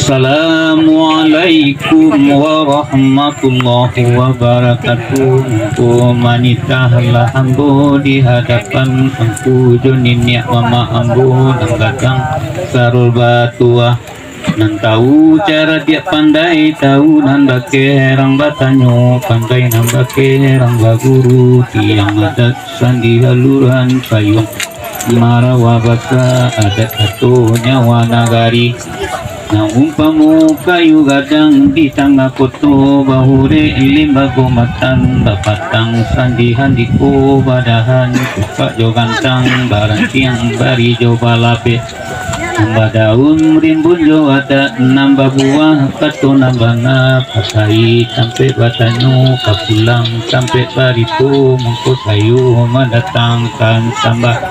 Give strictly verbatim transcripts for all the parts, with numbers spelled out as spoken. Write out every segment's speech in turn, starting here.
Assalamualaikum warahmatullahi wabarakatuh. Angku manitahlah ambo di hadapan angku jo niniak mamak ambo nan gadang sarul batuah. Nan tahu cara diak pandai, tahu nan bakerang batanyo, pandai nan bakerang baguru, tiang adat sandi haluran payuang. Marawa basa adat kato nyawa nagari. Nan umpamo kayu gadang di tangah koto, bahurek limbago matan, bapatang sandi handiko badahan, tupak jo gantang, barantiang bari jo balabeh. Nan badaun rimbun jo adat, nan babuah kato nan bana, pakai tampek batanyo, ka pulang tampek barito, mangko sayo mandatangkan sambah.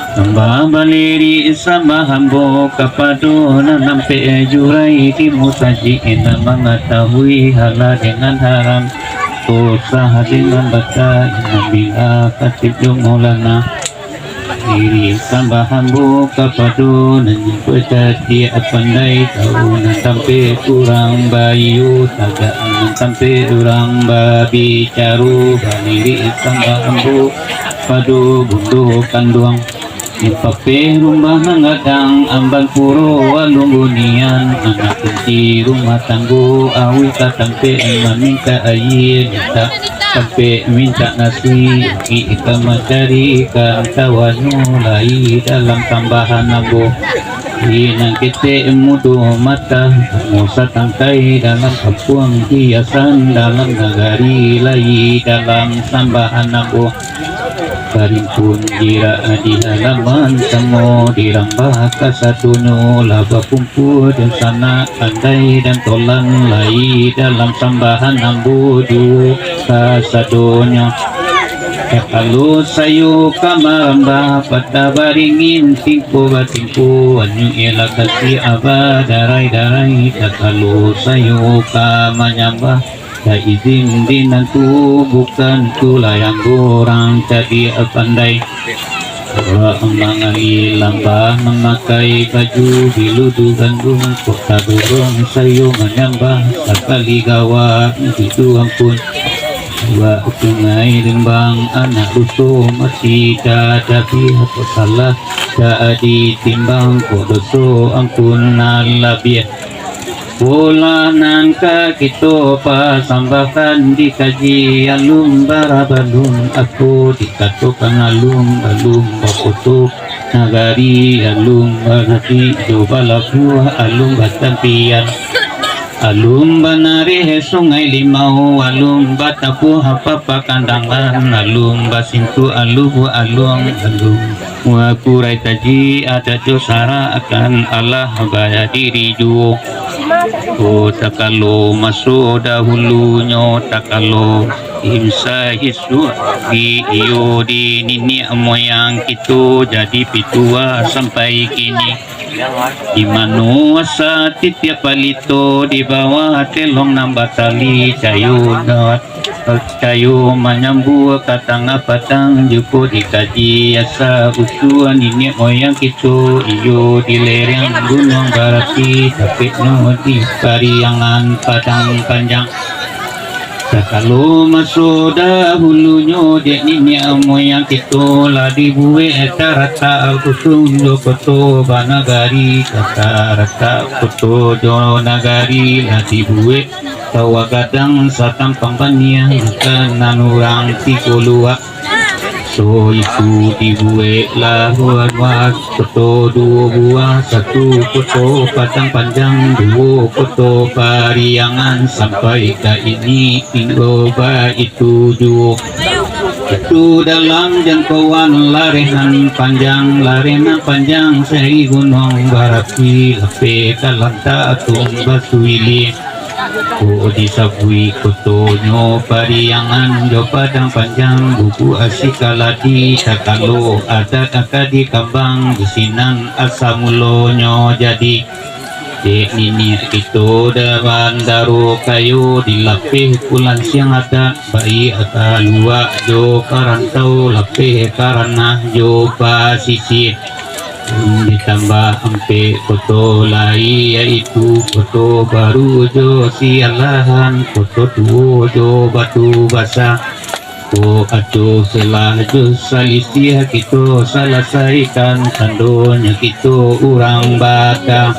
Sambah balirik sambah ambo kapado nan ampek jurai di musajik, nan mangatahui halal dengan haram, sah dengan bata, imam bila khatib jo maulana. Diri sambah ambo kapado nan nyambuik tadi pandai, tahu nan tampek urang baiyo, tagak nan tampek urang babicaro, balirik sambah ambo pado bundo kanduang. Impapeh rumah nan gadang, amban puro alun bunian, anak kunci rumah tanggo, awih ka tampek mamintak aia, mintak tampek mintak nasi, pi ka mancari ikan, tawanyo lai dalam sambahan ambo. Di nan ketek mudo mata, bungo satangkai dalam kampuang, hiasan dalam nagari, lai dalam sambahan ambo. Barimpun jirak di halaman, samo dirambah kasadonyo, lah bakumpua dunsanak, andai dan tolan, lai dalam sambahan ambo juo kasadonyo. Sakalo sayo ka marambah, patah baringin, tingko batingko, anyuik elakasi aba darai-darai, sakalo sayo ka manyambah, ka izin di nan tuo, bukan tu lai ambo urang cadiak pandai. Urang mangali lambah, mamakai baju biludu gandun, kok tadorong sayo manyambah, sakali gawa bitu ampun. Bak sungai rimbang anak duso, mati tadabiah, kok salah tak ditimbang, kok doso ampun nan labiah. Bolah nan ka kito pasambahkan, dikaji alun barabalun, apo dikatokan alun balun bakoto nagari, alun barasiak jo balabuah, alun batampian, alun banareh Sungai Limau, alun batapuah papakandangan, alun basintuak alubuak alun, alun Wakurai taji adat jo sarak akan alah badiri juo. Oh, takalo maso dahulunyo, takalo insa hisuak di iyo di niniak moyang kito jadi pituah sampai kini. Di mano asa titiak palito di bawah telong nan batali, cayo dawat. Kayo manyambua ka tangah padang, juko dikaji asa usua niniak moyang kito, iyo di lereng Gunuang Barapi, dapeknyo di Pariangan Padang Panjang. Sakalo maso dahulunyo, dek niniak moyang kito lah dibuek taratak dusun jo koto banagari, taratak koto jo nagari lah dibuek Tawa gadang satampang baniah, makanan urang tigo luak. So itu dibueklah buah-buah koto duo buah, satu koto Padang Panjang, duo koto Pariangan, sampai ka ini tinggo baitu juo. Itu dalam jangkauan lareh nan panjang, lareh nan panjang sari Gunuang Barapi, lapeh ka lantak atuang basuili. Ko disabuik kotonyo Pariangan jo Padang Panjang, bubuak asi kaladi, takalo adat ka dikambang, di sinan asa mulonyo jadi. Dek niniak kito da bandaro kayo, dilapeh pulang siang adat, baiak ka luak jo ka rantau, lapeh ka ranah jo pasisia. Ditambah ampek koto lai, yaitu Koto Baru jo Sialahan, Koto Tuo jo Batu Basa. Ko ado selah jo salisiah, kito salasaikan, tandonyo kito urang baka.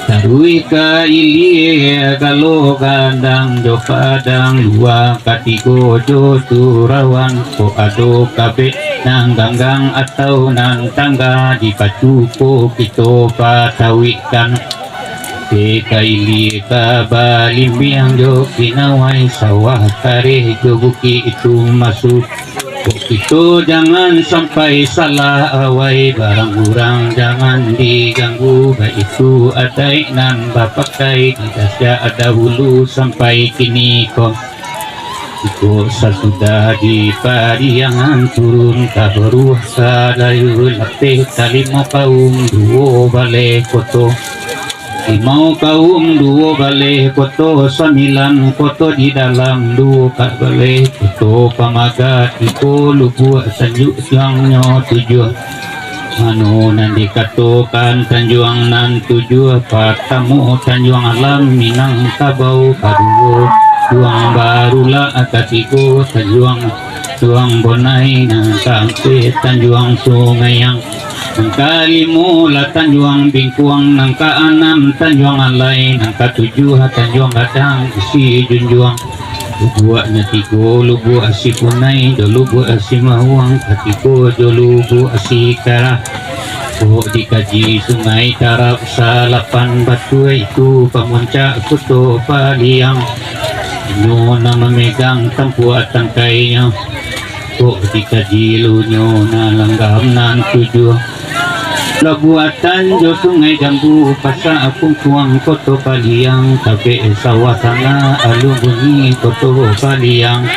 Taruih ka ilia, galo, gadang jo padang, lua katigo jo turawan. Kok ado kabek nan ganggang atau nan tangga, dipacu ko kito patauikkan. Di ka ilia ka balimbiang jo kinawai, sawah kareh jo bukik itu masuak. Kok kito jangan sampai salah awai, barang urang jangan diganggu, baitu adaik nan bapakai di dahulu sampai kini ko. Iko sasudah di Pariangan turun ka Baruah ka Dayu Lapeh, ka limo kaum duo baleh koto. Limau kaum duo baleh koto, sambilan koto di dalam duo ka baleh koto pamaga, tigo lubuak tanjuangnyo tujuah. Mano nan dikatokan tanjuang nan tujuah? Partamo Tanjuang Alam Minangkabau, kaduo Tanjuang Barulak, katigo Tanjuang Tanjuang Bonai, nan kaampek Tanjuang Sungai Yang, nan kalimo lah Tanjuang Bingkuang, nan kaanam Tanjuang Alai, nan katujuah Tanjuang Gadang Bisi Junjuang. Lubuaknyo tigo, Lubuak Sipunai jo Lubuak Simawang, katigo jo Lubuak Sikarah. Kok dikaji Sungai Tarab Salapan Batu, itu pamuncak Koto Paliang. Inyo nan mamegang tampuak tangkainyo. Kok dikaji lunyo nan langgam nan tujuah. Labuatan jo Sungai Jambu, Pasak Kungkuang Koto Paliang, Tabek Sawah Tangah, Alun Bunyi Koto Paliang,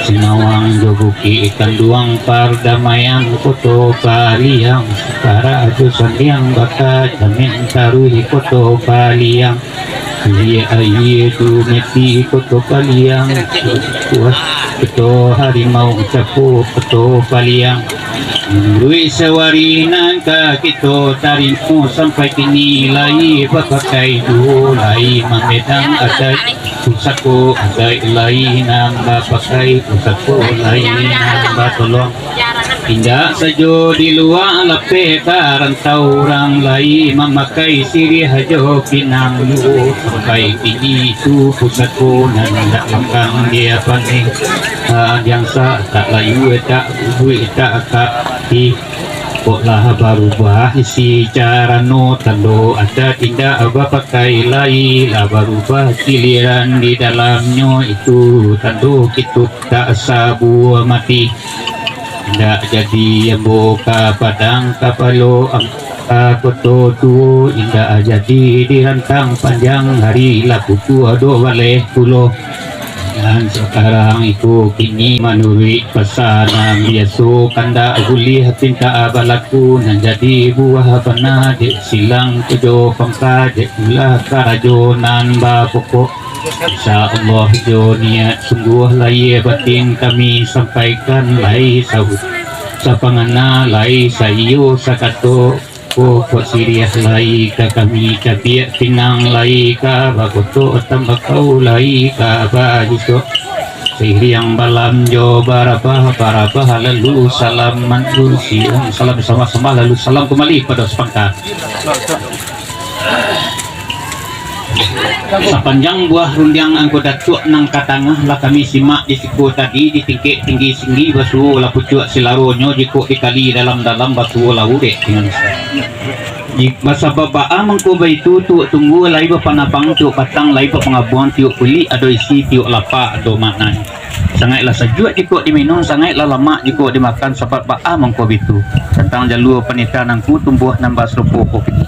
Simawang jo Bukik Kanduang Pardamaian Koto Paliang, Sakarak jo Sandiang Baka Jamin Taruih Koto Paliang, Aia Aia Dumeti Koto Paliang, Kuah Koto Harimau Capua Koto Paliang. Manuruik sawari nan ka kito tarimo sampai kini, lai bapakai juo, lai mamedang adaik pusako adaik, lai nan bapakai pusako, lai nan batolong. Indak sajo di lua lapeh ka rantau, urang lai mamakai siriah jo pinang juo. Sampai kini tu pusako nan indak langgang dia pandai. Diangsa tak layua, tak bubuik, tak akak. Kok lah barubah isi carano, tando adat indak bapakai lai, lah barubah giliran di dalamnyo itu, tando kito tak sabuah mati. Indak jadi ambo ka Padang Kapalo, ambo ka Koto Tuo, indak jadi dirantang panjang hari, lah pukua duo baleh pulo. Nan sakarang iko kini manuruik pasanan biaso, kandak buliah pintak balaku, nan jadi buah bana dek silang ko jo pangka, dek ulah karajo nan bapokok. Insya Allah jo niat sungguah, lahia batin kami sampaikan, lai sa-, sapangana, lai saiyo sakato. Ko, kok siriah lai ka kami cabiak, pinang lai ka bakotok, tambakau lai ka bahisok. Siriang balam jo barabah, barabah lalu salam mantu siang, salam sambah-sambah lalu salam kumbali pado sapangka. Sapanjang buah rundiang angku Datuak nan ka tangah lah kami simak di siko tadi, di tingkek tinggi singgi basuo lah pucuak silaronyo, jikok dikali dalam-dalam basuo lah urek. Di, basabab baa mangko baitu, Tuak Tunggua lai bapanabang, Tuak Batang lai bapangabuang, tiok kulik ado isi, tiok lapa ado maknanyo. Sangaiklah sajuak jikok diminum, sangaiklah lamak jikok dimakan, sabab baa mangko baitu. Tantang jalua panitahan angku tumbuah nan basarupo ko kini.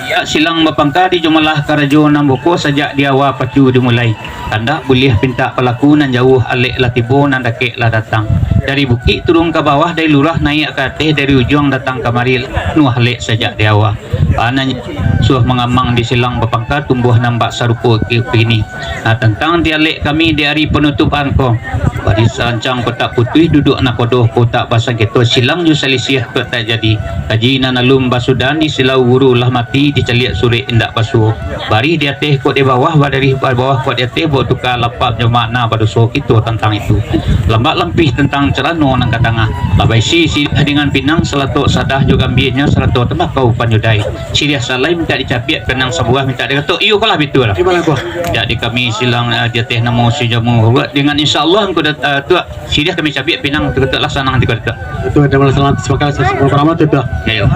Pihak silang bapangka di jumalah karajo nan boko sajak di awa pacu dimulai. Kandak buliah pintak palaku, nan jauah alek lah tibo, nan dakek lah datang. Dari bukik turun ka bawah, dari lurah naiak ka ateh, dari ujuang datang kamari, nuah alek sajak di awa. Anan suah mangamang di silang bapangka tumbuah nan bak sarupo ki-, kini. Nah, tantang dialek kami di ari panutupan ko. Bari sarancang kok tak putuih, duduak nakodo kok tak basangketo, silang jo salisiah kok tak jadi. Kaji nan alun basudahan, di silau guru lah mati, dicaliak surek indak basuo. Barih di ateh kok di bawah, barih di bawah kok di ateh, batuka lapap jo makna badoso kito tantang itu. Lambak lampih tantang carano nan ka tangah. Lah baisi siriah dengan pinang, salatok sadah jo gambianyo, sarato tambakau panyudai. Siriah salai mintak dicabiak, pinang sabuah mintak dikatok, iyo ko lah bitu lah. Di mana ko? Jak di kami silang, eh, di ateh namo si Jamu. Buat dengan insya Allah, angku dat-, eh, tuak. Siriah kami cabiak, pinang tu ketek lah sanang tu ketek. Itu ada masalah sepakat sesuatu pertama tu, tuak. Ya, ya.